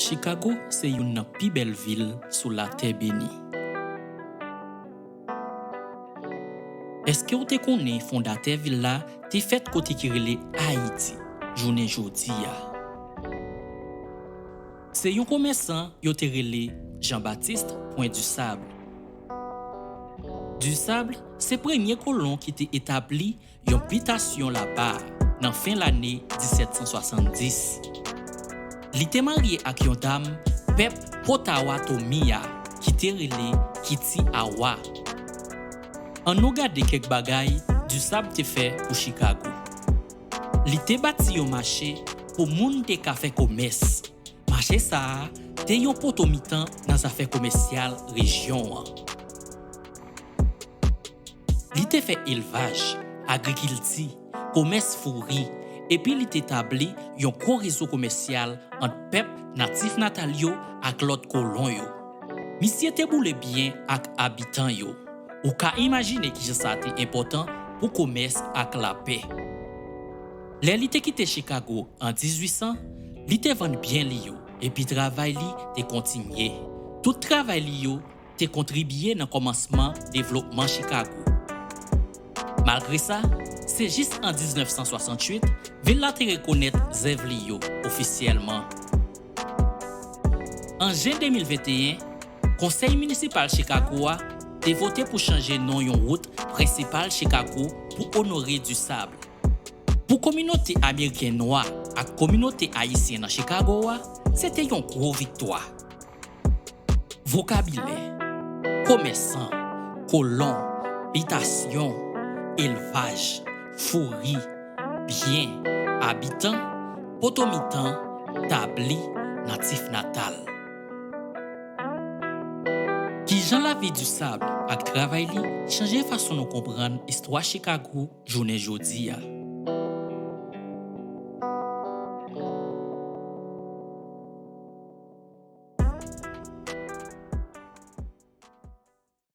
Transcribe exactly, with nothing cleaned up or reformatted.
Chicago se youn nan pi bèl vil sou latè beni. Èske w te konnen fondatè vil la te fèt kote ki rele Ayiti jounen jodi a? Se yon komèsan yo te rele Jean-Baptiste Point du Sable. Du Sable se premye kolon ki te etabli yon bitasyon laba nan fen lane disèt san swasanndis. Li te marye ak yon dam pèp Potawatomi a ki te rele Kitty Awa. Ann nou gade kèk bagay Du Sable te fè pou Chicago. Li te bati yon mache pou moun te ka fè komès. Mache sa a te yon potomitan nan zafè komèsyal rejyon an. Li te fè elvaj, agrikilti, komès fouri, epi li te tabli yon gwo rezo komèsyal ant pèp natif natal yo ak lòt kolon yo. Misye te boule byen ak abitan yo. Ou ka imajine kijan sa te enpòtan pou komès ak lapè. Lè li te kite Chicago an dizuit san, li te vann byen li yo, epi travay li te kontinye. Tout travay li yo te kontribye nan kòmansman devlopman Chicago. Malgre sa, se jis an diznèf san swasantuit, vil la te rekonèt zèv li yo ofisyèlman. An jen de mil venteyen, Konsèy Minisipal Chicago a te vote pou chanje non yon wout prensipal Chicago pou onore Du Sable. Pou kominote ameriken nwa ak kominote ayisyen nan Chicago a, se te yon gwo viktwa. Vokabilè: komèsan, kolon, bitasyon, elvaj, fouri, byen, abitan, potomitan, tabli, natif natal. Kijan lavi Du Sable ak travay li chanje fason nou konprann istwa Chicago jounen jodi a?